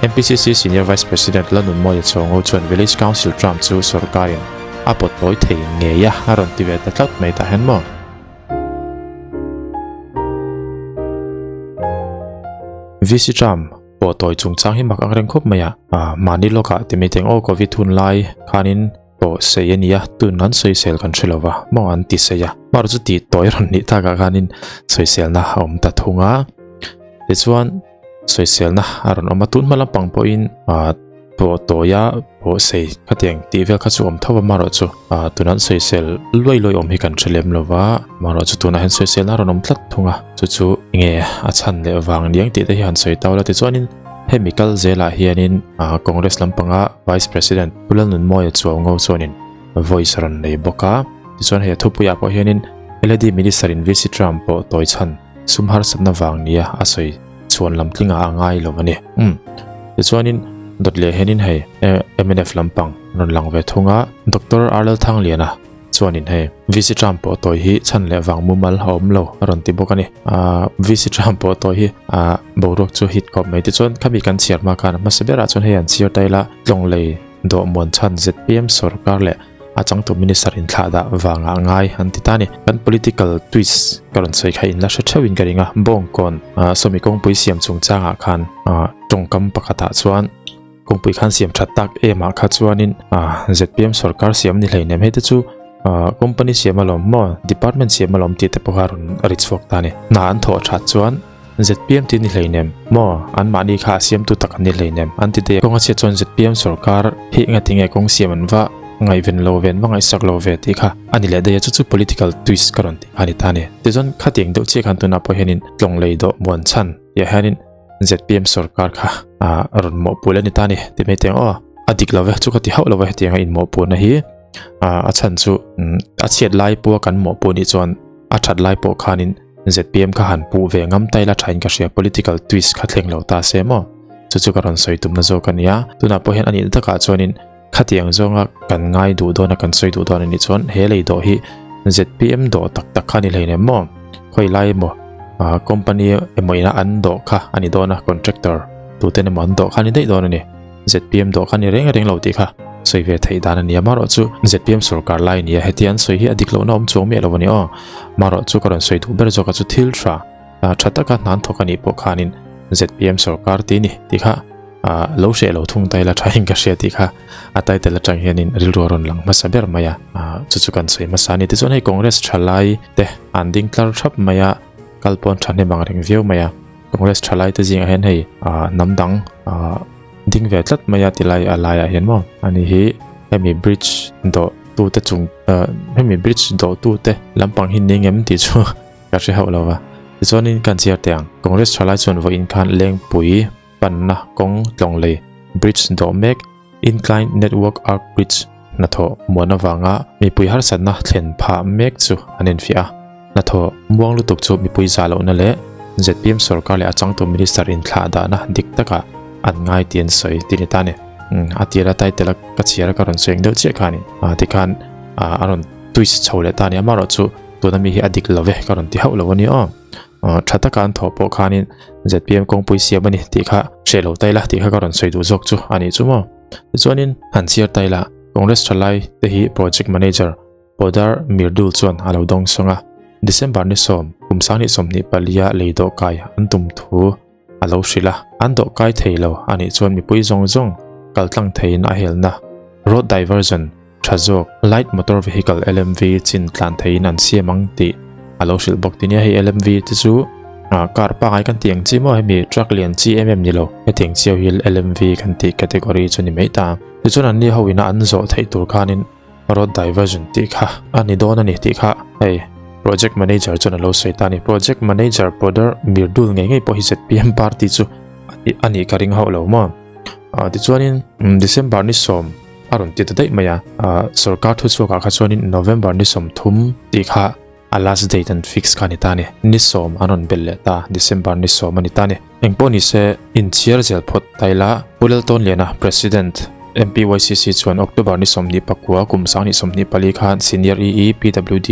MPCC Senior Vice President Lalnunmawia Chawngo chuan Village Council term chu sorkarin a pawt tawi thei ngei a, a rawn ti ve ta tlat mai tah hian maw. VC term pawh tawi chungchang hi mak ang reng khawp mai a, mahni lawkah ti mai teng aw Covid hun lai khanin pawh sei a ni a, tun an sawisel kan hre lo va, maw an ti sei a, hmar chu tih tawi rawn nih takah khanin sawiselna a awm ta thung a, tichuan sawiselna a rawn awm a, tun hma lampang pawhin ah pawh tawia pawh sei khatiang tih vel kha chu awm tho va marawh chu ah tun an sawisel luai luai awm hi kan hre lem lo va, marawh chu tunah hian sawiselna a rawn awm tlat thung a, chu chu enge a chhan leh vang niang tih te hi han sawi tau la tichuanin hemi kal zelah hianin ah Congress lampanga Vice President Pu Lalnunmawia Chuaungo chuanin voice a rawn nei bawk a, tichuan hei a thupuiah pawh hianin LAD Minister in VC Trump pawh tawi chhan sum harsatna vang nia a sawi chhuan lam tlingah a ngai lo a ni. Umm. Tichuanin dawt leh hianin hei mnf lampang rawn lang ve thung a, Doctor Arlal Thangliana Chuanin hei VC Trump pawh tawi hi chhan leh vang mumal a awm lo a rawn ti bawk a ni. Ahh VC Trump pawh tawi hi ahh boruak chu hit khawp mai tichuan khami kan chhiar hma khan hmasa berah chuan hei an chhiar ta ila Tlawnglei dawhmuan chhan zpm sorkar leh a changtu minister inthlah dah vangah ngai an ti ta a ni. Kan political twist ka rawn sawi kha in la hre theuhin ka ring a, Bawngkawn ahh sawmi kawngpui siam chungchangah khan ahh tawngkam pakhatah chuan Kawngpui khan siam that tak em ah kha chuanin zpm sorkar siam ni hleinem hei te chu company siam alawm maw department siam alawm tih te pawh a rawn ri chhuak ta a ni. Hna an thawh that chuan zpm tih ni hleinem maw an mahni kha a siamtu tak an ni hleinem an ti daih a. Kawng a chhiat chuan zpm sorkar hi engatinge kawng siam an va ngaihven lo ve an va ngaihsak lo ve tih kha a ni leh daih a chu chu political twist ka rawn tih kha a ni ta a ni. Tichuan khatiang deuh chiah khan tunah pawh hianin tlawng lei dawh muan chhan tih ah hianin zpm sorkar kha a rawn mawhpul a ni ta a ni ti mai teng aw a dik lo ve chu ka ti hauh lo va hetiang a inmawhpulna hi a chhan chu a chhiat lai pawha kan mawhpul nih chuan a that lai pawh khanin zpm kha han puh ve ngam ta ila thain ka hria political twist kha thleng lo ta se maw chu chu ka rawn sawi tumna zawk a nia tunah pawh hian a nih takah chuanin khatiang zawnga kan ngai duh dawn a kan sawi duh dawn a nih chuan he lei dawh hi zpm dawh tak tak kha a ni hleinem maw khawi lai emaw ah company emaw ina an dawh kha a ni dawn a contractor tuten emaw an dawh kha a ni daih dawn a ni zpm dawh kha a ni reng reng lo tih kha sawi ve theih dan a ni a marawh chu zpm sorkar lai a ni a heti an sawi hi a dik lohna awm chuang miah lo a ni aw marawh chu ka rawn sawi duh ber zawk a chu thil tha tha taka hnan thawk a nih pawh khanin zpm sorkar tih a ni tih kha ah lo hreh lo thung ta ila tha in ka hria tih kha a title atang hianin rilru a rawn lang hmasa ber mai a ah chu chu kan sawi hmasa a ni tichuan hei congress thalai te an ding tlar thap mai a kal pawn thahnem ang reng viau mai a congress thalai te zingah hian hei ah hnam dang ah ding ve tlat mai a tilai a laiah hian maw ani hi hemi bridge dawh tu te chung ah hemi bridge dawh tu te lampang hi ni ngem tih chu ka hre hauh lo va tichuanin kan chhiar teh ang congress thalai chuan vawiin khan lengpui panna kawng tlawng lei bridge dawh mek Incline Network Arc Bridge hnathawh muan avanga mipui harsatna thlen phah mek chu an enfiah a. Hnathawh muang lutuk chu mipui zah lohna leh zpm sorkar leh a changtu minister inthlah dahna dik takah an ngai tih an sawi tih ni ta a ni. A tira title a ka chhiar a ka rawn sawi ang deuh chiah kha a ni. Tikhan a rawn twist chho leh ta a ni. Amaherawhchu tuna mi hi a dik lo ve ka rawn ti hauh lo a ni aw. Tha taka an thawh pawh khanin zpm kawngpui siam a ni tih kha hreh lo ta ila tih kha ka rawn sawi duh zawk chu a nih chu maw. Tichuanin han chhiar ta ila Congress thalai te hi Project Manager Podar Mirdul chuan a lo dawng sawng a, December ni sawm kum sang 24 a lei dawh kai an tum thu a lo hrilh a, an dawh kai thei lo a nih chuan mipui zawng zawng kal tlang theiin a helna Road Diversion Tha zawk, Light Motor Vehicle, LMV, chin tlan theiin an siam ang tih a lo hrilh bawk ti nia. Hei LMV te chu car pangai kan tih ang chi maw hemi truck lian chi em em ni lo. Hetiang chiau hi LMV kan tih category chu ni mai ta. Tichuan an ni ho ina an zawh theih tur khanin road diversion tih kha a ni dawn a ni tih kha hei project manager chuan a lo sawi ta a ni. Project manager Podar Mirdul ngei ngei pawh hi zpm party chu a nih ka ring hauh lo maw. Tichuanin December ni sawm a rawn ti ta daih mai a, sorkar thuchhuakah kha chuanin November ni 30 tih kha a last date an fix kha a ni ta a ni. Ni 10 an rawn belh leh ta, December ni 10 a ni ta a ni. Engpawh ni se, inchhiar zel phawt ta ila, Pu Laltawnliana, President, MPYCC chuan October ni 29 kum 2024 khan Senior EE PWD,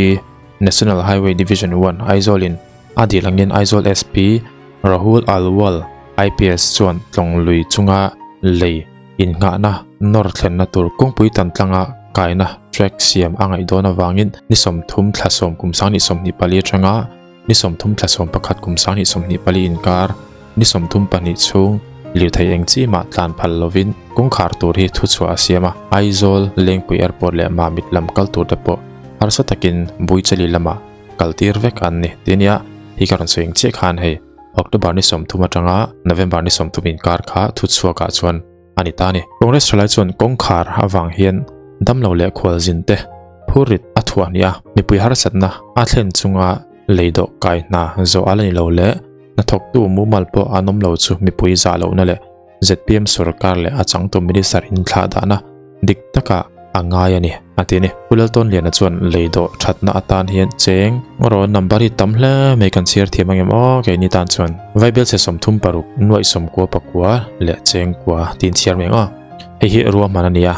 National Highway Division 1, Aizawl-in a dil angin Aizawl SP Rahul Alwal, IPS chuan tlawng lui chunga lei innghahna nawr thlenna tur kawngpui tan tlanga kaina track siam a ngaih dawn avangin ni 30 thla 10 kum 2024 atanga ni 30 thla 11 kum 2024 inkar ni 32 chhung lirthei eng chi mah tlan phal lovin kawngkhar tur hi thuchhuah a siam a. Aizawl Lengpui Airport leh Mamit lam kal tur te pawh harsa takin Buichali lamah kal tir vek an ni. Ti ania hi ka rawn sawi eng chiah khan hei October ni 30 atanga November ni 30 inkar kha thuchhuakah chuan a ni ta a ni. Congress thalai chuan kawngkhar avang hian damlo leh khualzin te phurrit a thuah nia mipui harsatna a thlen chunga lei dawh kai hna zawh a la ni lo leh hnathawktu mumal pawh an awm lo chu mipui zah lohna leh zpm sorkar leh a changtu minister inthlah dahna dik takah a ngai a ni a ti a ni. Pu Laltawnliana chuan lei dawh thatna atan hian cheng rawn number hi tam hle mai kan chhiar thiam angem aw keini tan chuan Vaibel chhe 36 nuaih 90 pakua leh cheng kua tiin chhiar mai ang aw. Hei hi ruahman a ni a,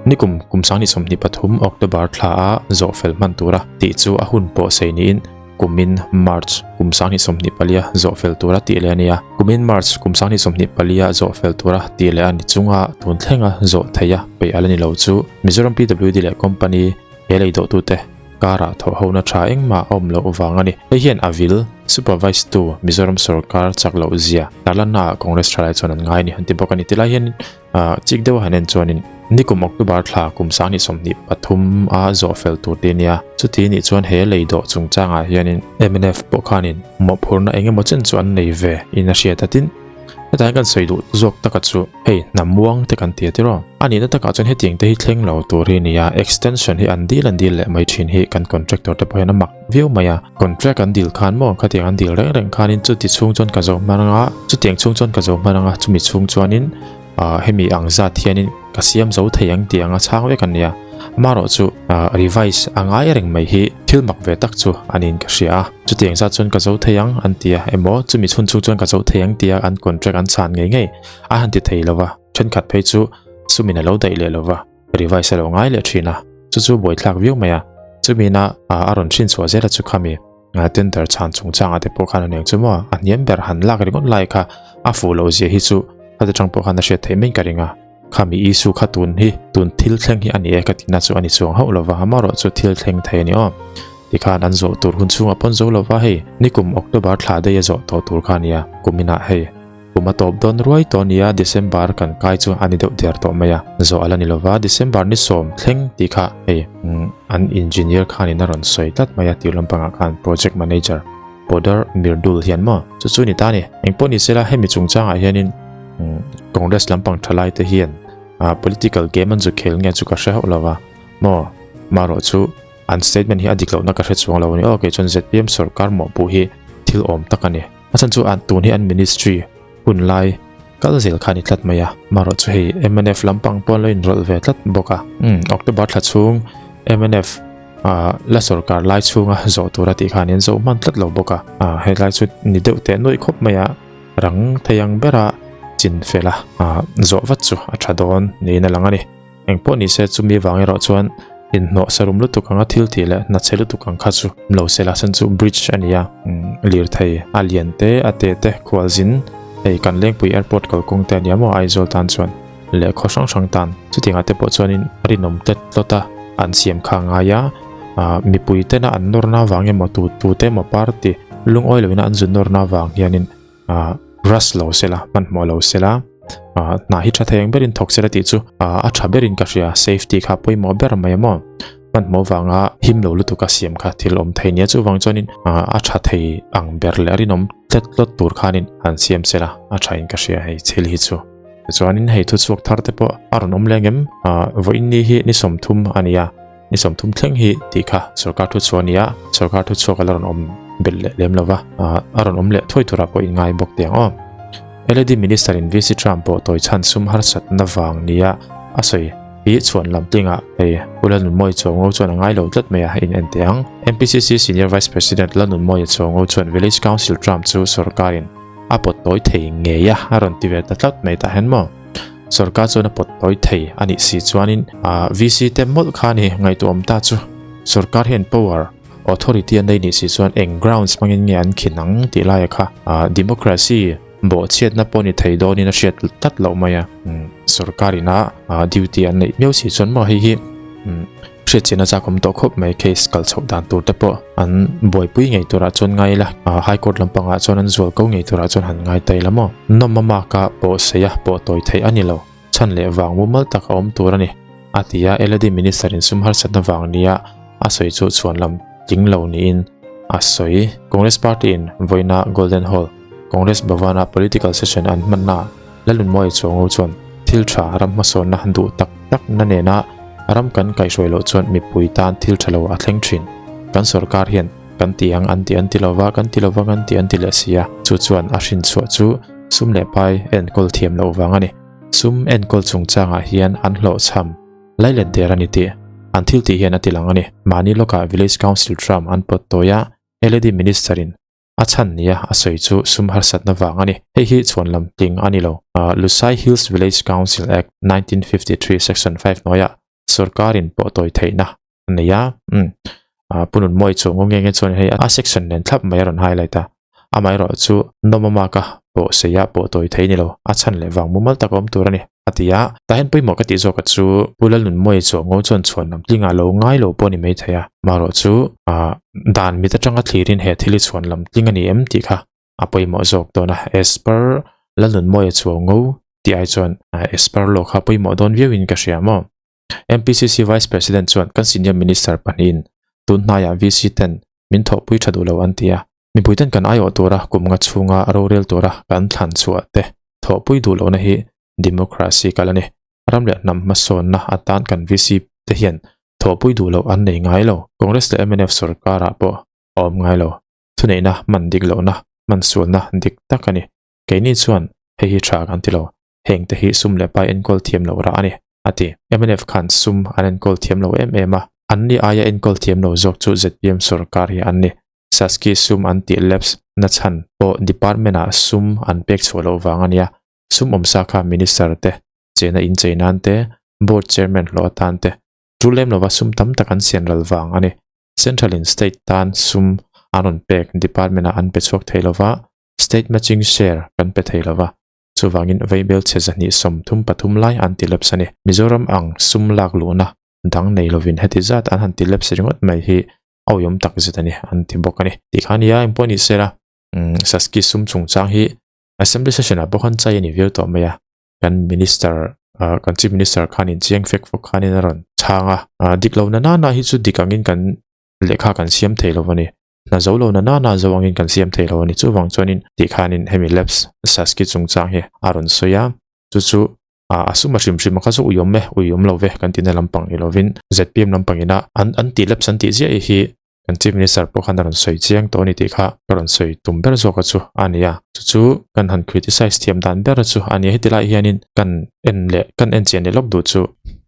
nikum kum 2023 October thla a zawh fel hman tura tih chu a hun pawh sei niin kumin March kum 2024 a zawh fel tura tih leh a ni a. Kumin March kum 2024 a zawh fel tura tih leh a ni chunga tun thlenga zawh theih a peih a la ni lo chu Mizoram PWD leh company he lei dawhtute karah thawh hona tha engmah a awm loh vang a ni. Hei hian a vil supervise tu Mizoram sorkar chak loh zia tarlanna ah Congress thalai chuan an ngai a ni an ti bawk a ni. Tilai hian chik deuh a han en chuanin nikum October thla kum 2023 a zawh fel tur te nia. Chuti nih chuan he lei dawh chungchangah hianin mnf pawh khanin mawhphurhna eng emaw chen chu an nei ve in a hriat a tin. Hetah hian kan sawi duh zawk taka chu hei hnam muang te kan ti a tiraw. A nihna takah chuan hetiang te hi thleng lo tur hi a ni a, extension hi an dil an dil leh mai thin hi kan contractor te pawh hian a mak viau mai a. Contract an dil khan maw khatiang an dil reng reng khanin chuti chhung chuan ka zo hman anga chutiang chhung chuan ka zo hman anga chumi chhung chuanin ah hemi ang zat hianin ka siam zo thei ang tih anga chhang vek an nia. Amaherawh chu ah revise a ngai reng mai hi thil mak ve tak chu a niin ka hria a. Chutiang zat chuan ka zo thei ang an ti a emaw chumi chhun chhung chuan ka zo thei ang tia an contract an chhan ngei ngei a han ti thei lova thenkhat phei chu sumin a lo daih leh lova revise a lo ngai leh thin a chu chu buaithlak viau mai a chumina a rawn hrin chhuah zel a chu khami tender chhan chungchangah te pawh khan a neng chu maw a hniam ber han lak ringawt lai kha a fuh loh zia hi chu heta tang pawh khan a hriat theih mai ka ring a khami issue kha tun hi tun thil thleng hi a ni e ka tihna chu a ni chuang hauh lova amaherawh chu thil thleng thei a ni aw tikhan an zawh tur hun chhungah pawn zo lova hei nikum October thla daih a zawh tawh tur kha a nia kuminah hei Kum a tawp dawn ruai tawh nia December kan kai chu a ni deuh der tawh mai a, zawh a la ni lova December ni 10 thleng tih kha hei an engineer khanin a rawn sawi tlat mai a tih lampangah khan project manager Podar Mirdul hian maw chu chu ni ta ni. Engpawh ni sela hemi chungchangah hianin Congress lampang thalai te hian political game an zu khel nge chu ka hre hauh lova maw marawh chu an statement hi a dik lohna ka hre chuang lo a ni aw kei chuan zpm sorkar mawhpuh hi thil awm tak a ni. A chhan chu an tun hi an ministry hun lai kal zel kha a ni tlat mai a, marawh chu hei mnf lampang pawh an lo inrawlh ve tlat bawk a. Umm October thla chhung mnf ah la sorkar lai chhunga zawh tur a tih khan an zawh hman tlat lo bawk a, ah helai chu ni deuh teh nuaih khawp mai a, rang thei ang bera chin fel a ah zawh vat chu a tha dawn niin a lang a ni. Engpawh ni se chumi vang erawh chuan inhnawh sarum lutuk anga thil tih leh hna chhe lutuk ang kha chu lo se la chhan chu bridge a ni a, lirthei a lian te a te te khualzin hei kan Lengpui airport kalkawng te a nia maw Aizawl tan chuan leh khaw hrang hrang tan chutiangah te pawh chuanin rinawm tlet tlawt a an siam kha a ngai a, mipui tena an nawrna vang emaw tu tu te emaw party lungawi loina an zun nawrna vang hianin rush lo sela hmanhmawh lo sela hna hi tha thei ang berin thawk sela tih chu a tha berin ka hria safety kha pawimawh ber mai a maw hmanhmawh vanga him lo lutuk a siam kha thil awm thei nia chuvang chuanin a tha thei ang ber leh a rinawm tlet tlawt tur khanin han siam sela a tha in ka hria hei thil hi chu tichuanin hei thuchhuak thar te pawh a rawn awm leng em vawiin ni hi ni 30 a ni a ni 30 thleng hi tih kha sorkar thuchhuah a ni a sorkar thuchhuak a la rawn awm belh leh lem lova a rawn awm leh thuai turah pawh in ngai bawk teh ang aw. LED Minister in VC Trump pawh tawi chhan sum harsatna vang nia a sawi hi chhuan lam tlingah hei Pu Lalnunmawia Chawngo chuan a ngai lo tlat mai a in en teh ang. MPCC Senior Vice President Lalnunmawia Chawngo chuan Village Council Trump chu sorkarin a pawt tawi thei ngei a a rawn ti ve ta tlat mai tah hian maw. Sorkar chuan a pawt tawi thei a nih si chuanin VC te mawlh kha a ni ngaihtuahawm ta chu sorkar hian power authority an nei nih si chuan eng grounds hmangin nge an khin ang tih laia kha democracy. Bawhchhiatna pawh ni thei dawnin a hriat tlat loh mai a. Sorkar ina duty an neih miau si chuan maw hei hi hriatchian a chak awm tawh khawp mai case kal chhoh dan tur te pawh an buaipui ngei turah chuan ngai ila high court lampangah chuan an zual ko ngei turah chuan han ngai ta ila maw. Nawm a maka pawh sei a pawh tawi theih a ni lo. Chhan leh vang mumal tak a awm tur a ni a ti a LAD minister in sum harsatna vang nia a sawi chu chhuan lam tling lo niin a sawi. Congress party in vawiina Golden Hall Congress Bhavan-a political session an hmanna ah Lalnunmawia Chuango chuan thil tha ram hmasawnna duh tak tak na nena ram kan kaihhruai loh chuan mipui tan thil tha lo a thleng thin. Kan sorkar hian kan ti ang an ti an ti lova, kan ti lova kan ti an ti leh si a, chu chuan a hrinchhuah chu sum leh pai enkawl thiam loh vang a ni. Sum enkawl chungchangah hian an hlawhchham lailet der a ni tih an thil tih hian a ti lang a ni. Mahni lawkah Village Council tram an pawt tawi a, LAD Minister in a chhan nia a sawi chu sum harsatna vang a ni. Hei hi chhuan lam tling a ni lo. Lusai Hills Village Council Act, 1953 Section 5 hnuaiah sorkarin pawh tawi theihna a nei a. Umm Punun Mawi chu nge nge chuan hei a section nen thlap mai a rawn highlight a. Amaherawh chu nawm amaka pawh seia pawh tawi thei ni lo, a chhan leh vang mumal tak a awm tur a ni, a ti a. Tah hian pawimawh ka tih zawk a chu Pu Lalnunmawia chu ngo chuan chhuan lam tlingah lo ngai lo pawh a ni maithei a. Marawh chu dan mit atanga thlirin he thil hi chhuan lam tling a ni em tih kha a pawimawh zawk dawn a. As per Lalnunmawia chu ngo tih ai chuan as per law kha pawimawh dawn viauin ka hria maw. MPCC Vice President chuan kan Senior Minister pahnihin tun hnaiah VC ten min thawhpui tha duh lo an ti a, mipui ten kan aiawh tura kum nga chhunga rorel tura kan thlan chhuah te thawhpui duh lohna hi democracy kal a ni. Ram leh hnam hmasawnna atan kan VC te hian thawhpui duh loh an nei ngai lo. Congress leh mnf sorkarah pawh a awm ngai lo. Thuneihna hman dik lohna, hman sualna dik tak a ni. Keini chuan hei hi tha kan ti lo. Heng te hi sum leh pai enkawl thiam loh rah a ni, a ti. Mnf khan sum an enkawl thiam lo em em a, an ni aia enkawl thiam lo zawk chu zpm sorkar hi an ni. Saski sum an tih lapse na chhan pawh department ah sum an pek chhuah loh vang a nia. Sum awmsa kha minister te chena inchei nan te, board chairman hlawh atan te, tul lem lova sum tam tak an sian ral vang a ni. Central in state tan sum an rawn pek department ah an pe chhuak thei lova, state matching share kan pe thei lova. Chuvangin Veibel chhe 233 lai an ti lapse a ni. Mizoram ang sum lak luhna dang nei lovin heti zat an han ti lapse ringawt mai hi a uiawm tak zet a ni an ti bawk a ni. Tih kha a nia engpawh ni sela Saski sum chungchang hi Assembly session ah pawh khan chai a ni viau tawh mai a. Kan Minister kan Chief Minister khanin chiang fek fawk khanin a rawn chhang a. Dik lo na nana hi chu dik angin kan lehkha kan siam thei lo a ni. Hna zo lo na nana zo angin kan siam thei lo a ni. Chuvang chuanin tih khanin hemi lapse Saski chungchang hi a rawn sawi a. Chu chu a sum a hrim hrim a kha chu uiawm e, uiawm lo ve kan tihna lampang ni lovin zpm lampang ina an an tih lapse an tih ziah hi kan Chief Minister pawh khan a rawn sawi chiang tawh a ni tih kha ka rawn sawi tum ber zawk a chu a ni a. Chu chu kan han criticize thiam dan ber chu a ni a. Heti lai hianin kan en leh kan en chian leh lawk duh chu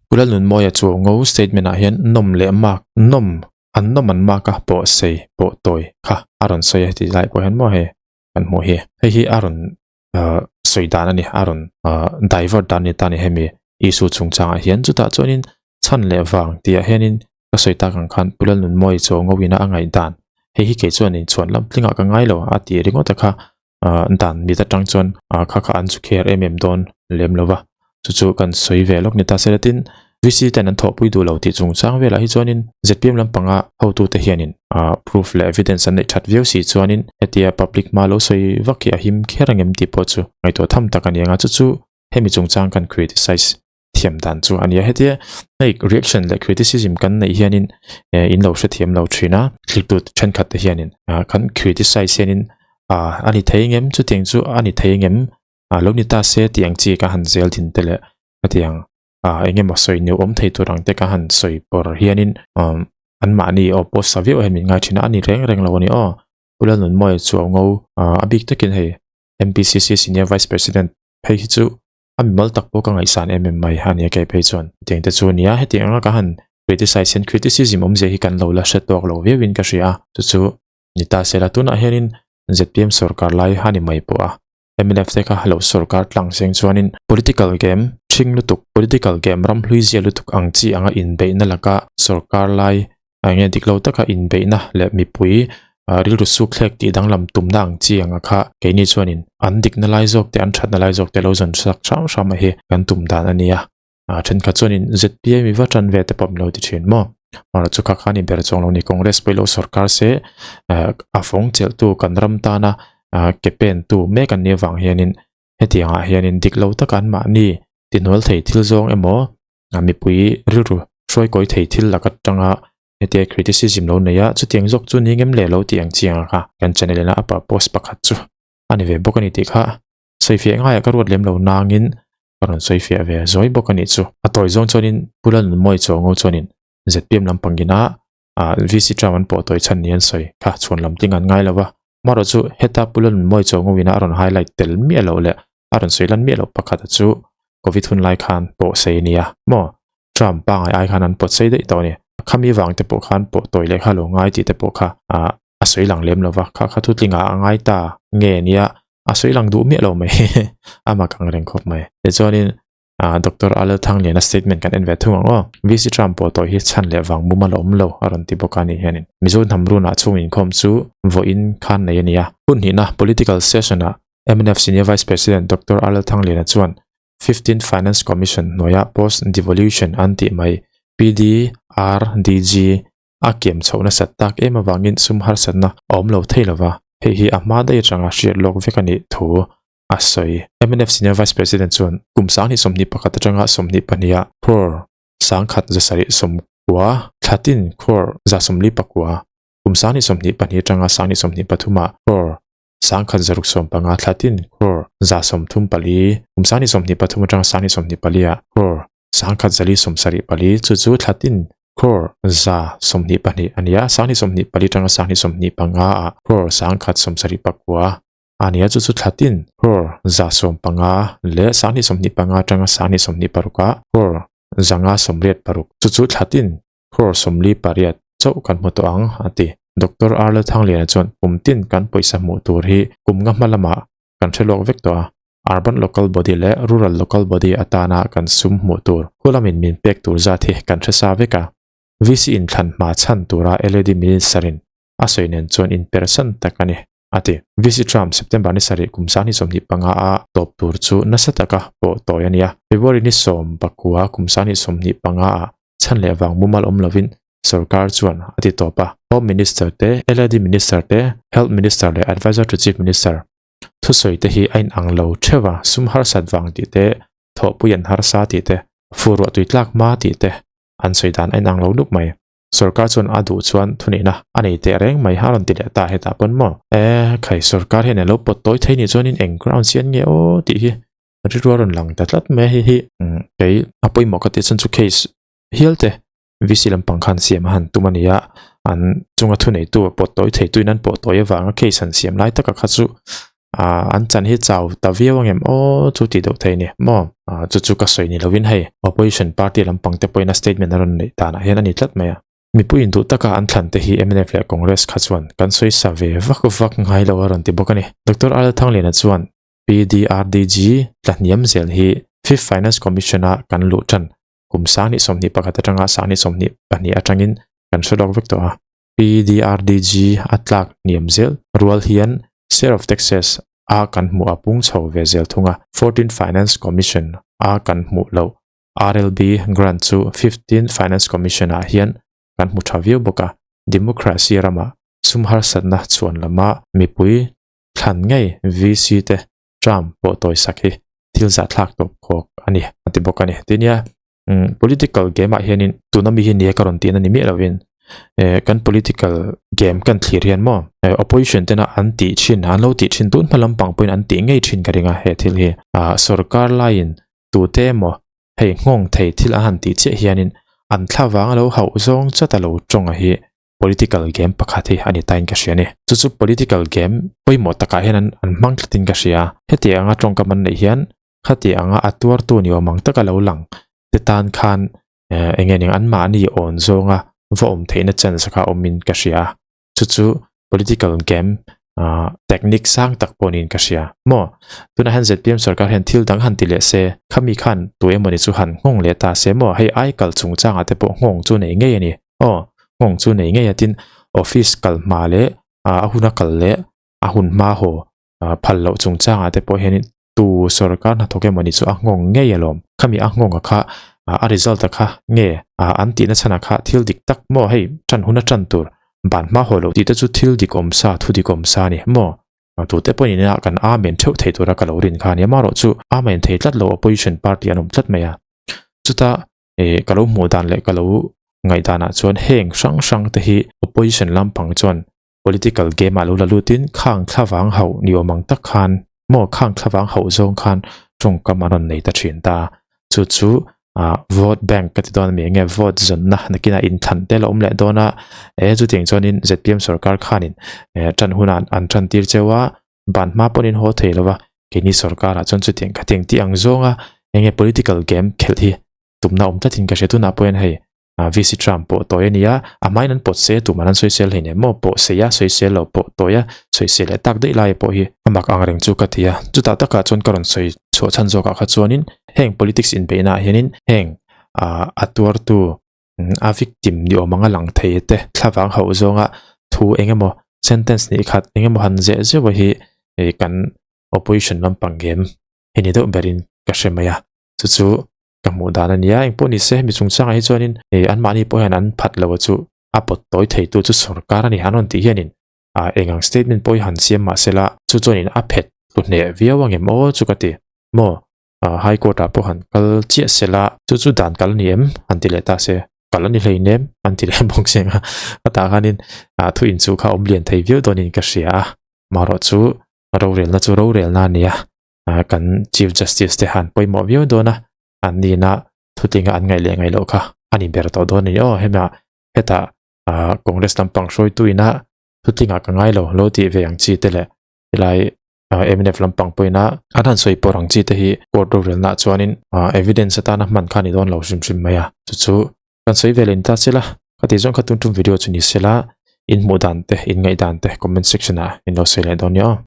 Pu Lalnunmawia chu ngo statement ah hian nawm leh mak nawm An nawm an mak a, pawh sei, pawh tawi kha a rawn sawi a heti lai pawh hian maw hei kan hmuh hi. Hei hi a rawn sawi dan a ni, a rawn divert dan a ni ta a ni hemi issue chungchangah hian. Chutah chuanin chhan leh vang tihah hianin ka sawi tak ang khan Pu Lalnunmawii chaw ngawina a ngaih dan hei hi kei chuan inchhuan lam tlingah ka ngai lo a tih ringawt a kha dan mit atang chuan kha kha an chu kher em em dawn lem lo va. Chu chu kan sawi ve lawk ni ta se latin VC ten an thawhpui duh lo tih chungchang velah hi chuanin zpm lampanga hotute hianin proof leh evidence an neih that viau si chuanin hetia public hma lo sawi vak hi a him kher angem tih pawh chu ngaihtuah tham tak a ni ang a. Chu chu hemi chungchang kan criticize thiam dan chu a ni a. Hetia hei reaction leh criticism kan neih hianin in lo hrethiam lo thin a, thiltu thenkhat te hianin kan criticize hianin a ni thei ngem chutiang chu a ni thei ngem lo ni ta se tih ang chi ka han zel thin te leh hetiang eng emaw sawi neuh awm thei tur ang te ka han sawi pawr hianin anmahni aw post sa viau hian min ngai thin a, a ni reng reng lo a ni aw. Pu Lalnunmawia chu a ngo a bik takin hei MPCC Senior Vice President phei hi chu a mimal tak pawh ka ngaihsan em em mai a nia kei phei chuan hetiang te chu a nia hetiang anga ka han criticize hian criticism awmzia hi kan lo la hre tawk lo viauin ka hria a chu chu ni ta se la tunah hianin zpm sorkar lai a ni mai pawh a mnf te kha lo sorkar tlang seng chuanin political game thing lutuk political game ram hlui zia lutuk ang chi anga inbeihna laka sorkar lai enge dik lo taka inbeihna leh mipui. Rilru sukthlek tih danglam tumna ang chi anga kha keini chuanin an dikna lai zawk te an thatna lai zawk te lo zawn sak hram hram a hi kan tum dan a nia. Thenkhat chuanin ZPM i va tan ve te pawh min lo ti thin maw. Mahrawh chu kha kha ni ber chuang lo ni Congress pawh i lo sorkar se a fawng chelhtu kan ram tana ke pentu mek an nih avang hianin hetiangah hianin dik lo taka anmahni tihnual thei thil zawng emaw mipui rilru hruaikawi thei thil lak atanga hetia criticism lo nei a, chutiang zawk chu ni ngem leh lo tih ang chiang a kha kan channel ina a purpose pakhat chu a ni ve bawk a ni tih kha sawifiah ngaiah ka ruat lem lo nangin ka rawn sawifiah ve zawi bawk a nih chu. A tawi zawng chuanin Pu Lalnunmawi Chuango chuanin zpm lampangin a VC term an pawh tawi chhan ni an sawi kha chhuan lam tling an ngai lo va, marawh chu heta Pu Lalnunmawi Chuango ina a rawn highlight tel miah loh leh a rawn sawi lan miah loh pakhat a chu Covid hun lai khan pawh sei a nia maw? Trump pangai ai khan an pawt sei daih tawh a ni. Khami vang te pawh khan pawh tawi leh kha lo ngai tih te pawh kha a sawi lang lem lo va, kha kha thutlingah a ngai ta nge nia a sawi lang duh miah lo mai a mak ang reng khawp mai. Tichuanin Doctor Alel Thangliana statement kan en ve thung ang aw. VC Trump pawh tawi hi chhan leh vang mumal a awm lo a rawn ti bawk a nih hianin Mizo hnam runah chhung inkhawm chu vawiin khan nei a ni a. Hun hnihna political session-ah mnf Senior Vice President Doctor Alel Thangliana chuan Fifteenth Finance Commission hnuaia Post Devolution an tih mai PDRDG a kiam chhoh nasat tak em avangin sum harsatna a awm lo thei lova, hei hi a hma daih atanga hriat lawk vek a nih thu a sawi. Mnf Senior Vice President chuan kum 2021 atanga 22 ah crore 1,790 thlatin crore 149, kum 2022 atanga 2023 ah crore 1,615 thlatin crore 34, kum 2023 atanga 2024 ah crore 1,474 chu chu thlatin crore 122 a ni a, 2024 atanga 2025 ah crore 179 a ni a, chu chu thlatin crore 115 leh 2025 atanga 2026 ah crore 586 chu chu thlatin crore 48 chauh kan hmu tawh ang a ti. Doctor Arla Thangliana chuan kum tin kan pawisa hmuh tur hi kum nga hma lamah kan hre lawk vek tawh a, Urban Local Body leh Rural Local Body atana kan sum hmuh tur khulamin min pek tur zat hi kan hre sa vek a. VC inthlan hma chhan tura LAD Minister-in a sawi nen chuan inpersan tak a ni, a ti. VC Trump September ni sarih kum 2025 a tawp tur chu nasa taka pawh tawi a ni a, February ni 19 kum 2025 ah chhan leh vang mumal awm lovin sorkar chuan a ti tawp a. Home Minister te, LAD Minister te, Health Minister leh Adviser to Chief Minister Thusawi te hi a inang lo theuh a, sum harsat vang tih te, thawhpui an harsa tih te, fur ruah tui tlak hma tih te an sawi dan a inang lo nuk mai. Sorkar chuan a duh chuan thuneihna a nei teh reng mai a rawn ti leh ta hetah pawn maw? E khai, sorkar hian a lo pawt tawi thei nih chuanin eng ground sian nge aw tih hi rilru a rawn lang ta tlat mai a, hei hi kei a pawimawh ka tih chuan chu case hial te VC lampang khan siam a han tum a ni a, an chunga thuneitu a pawt tawi thei tuin an pawh tawi avanga case han siam lai taka kha chu ah an chan hi chau ta viau ang em aw chu tih deuh thei a ni maw ah chu chu ka sawi ni lovin hei opposition party lampang te pawhin a statement a rawn neih danah hian a ni tlat mai a. Mipui induh taka an thlan te hi mnf leh Congress kha chuan kan sawi sa ve vak vak ngai lo a rawn ti bawk a ni. Doctor R L Thangliana chuan PDRDG tla hniam zel hi Fifth Finance Commission a kan luh tan kum 2021 atanga 2022 atangin kan hre lawk vek tawh a. PDRDG a tlak hniam zel rual hian Share of Taxes a kan hmuh a pung chho ve zel thung a. Fourteen Finance Commission a kan hmuh loh RLB grant chu Fifteen Finance Commission ah hian kan hmu tha viau bawk a. Democracy ramah sum harsatna chhuan lama mipui thlan ngei VC te term pawh tawisak hi thil zahthlak tawp khawk a ni a ti bawk a ni. Tinia political game ah hianin tuna mi hi nia ka rawn tihna ni miah lovin eh kan political game kan thlir hian maw eh opposition tena an tih thin an lo tih thin tun hma lampang pawhin an tih ngei thin ka ring a he thil hi ah sorkar laiin tute emaw hei nghawng thei thil an han tih chiah hianin an thla vang a lo hauh zawng chat a lo tawng a hi political game pakhat hi a ni tain ka hria a ni. Chu chu political game pawimawh takah hian an an hmang tlatin ka hria. Heti anga tawngkam an neih hian khati anga a tuartu ni awm ang taka lo lang te tan khan eh eng nge ning anmahni awn zawnga va awm theihna chance kha awmin ka hria. Chu chu political game ah technique sang tak pawh niin ka hria. Maw tunah hian zpm sarkar hian thil dang han ti leh se khami khan tu emawni chu han nghawng leh ta se maw hei ai kal chungchangah te pawh nghawng chu nei ngei a ni. Aw, nghawng chu nei ngei a tin office kal hma leh a huna kal leh a hun hma haw phal loh chungchangah te pawh hianin tu sorkar hnathawk emawni chu a nghawng ngei alawm. Khami a nghawnga kha a result a kha nge an tihna chhanah kha thil dik tak maw hei tan hun a tan tur ban hma haw loh tih te chu thil dik awm sa thu dik awm sa a ni maw. Tute pawhin inah kan amen theuh thei tura ka lo rin kha a ni amaherawh chu amen thei tlat lo opposition party an awm tlat mai a. Chuta ka lo hmuh dan leh ka lo ngaihdanah chuan heng hrang hrang te hi opposition lampang chuan political game ah lo la lutin khang thlavang hauh ni awm ang tak khan maw khang thlavang hauh zawng khan tawngkam an rawn nei ta thin ta. Chu chu ah vote bank ka ti dawn a mi enge vote zawnna nakinah inthlan te la awm leh dawn a e chutiang chuanin zpm sorkar khanin eh tan hunah an tan tir cheu a ban hma pawhin haw thei lova keini sorkarah chuan chutiang khatiang tih ang zawnga enge political game khelh hi tumna awm tlatin ka hria tunah pawhin hei VC Trump pawh tawi a ni a, a hmain an pawt se tumah an sawisel hleinem maw pawh sei a, sawisel lo pawh tawi a, sawisel leh tak daih lai pawh hi a mak ang reng chu ka ti a. Chutah takah chuan ka rawn sawi chhuah chhan zawkah kha chuanin heng politics inbeihna ah hianin heng a tuartu a victim ni awm anga lang thei te thlavang hauh zawnga thu eng emaw sentence hnih khat eng emaw han zeh zeuh a hi kan opposition lampang game hi ni deuh berin ka hre mai a, chu chu ka hmuh dan a nia engpawh ni se hemi chungchangah hi chuanin ih anmahni pawh hian an phat lo a chu a pawt tawi theitu chu sorkar a ni an rawn tih hianin ah eng ang statement pawh hi han siam mah sela chu chuanin a phet hlu hneh viau ang em aw chu ka ti maw ah high court ah pawh han kal chiah sela chu chu dan kal a ni em han ti leh ta se kal a ni hleinem an ti leh bawk si ang a a tah khanin ah thu inchuh kha a awm lian thei viau dawnin ka hria a marawh chu rorelna chu rorelna a ni a. kan chief justice te han pawimawh viau dawn a an nihna thutinga an ngaih leh ngaih loh kha a ni ber tawh dawn a ni aw hemi ah hetah ah congress lampang hruaitu ina thutinga ka ngai lo lo tih ve ang chi te leh helai ah mnf lampang pawhin a an han sawi pawr ang chi te hi court rorelna ah chuanin ah evidence atana hman kha a ni dawn lo hrim hrim mai a chu chu kan sawi ve leh ni ta sela ka tih zawng kha tun tum video chu ni sela in hmuh dan te in ngaih dan te comment section ah in lo sawi leh dawn nia aw.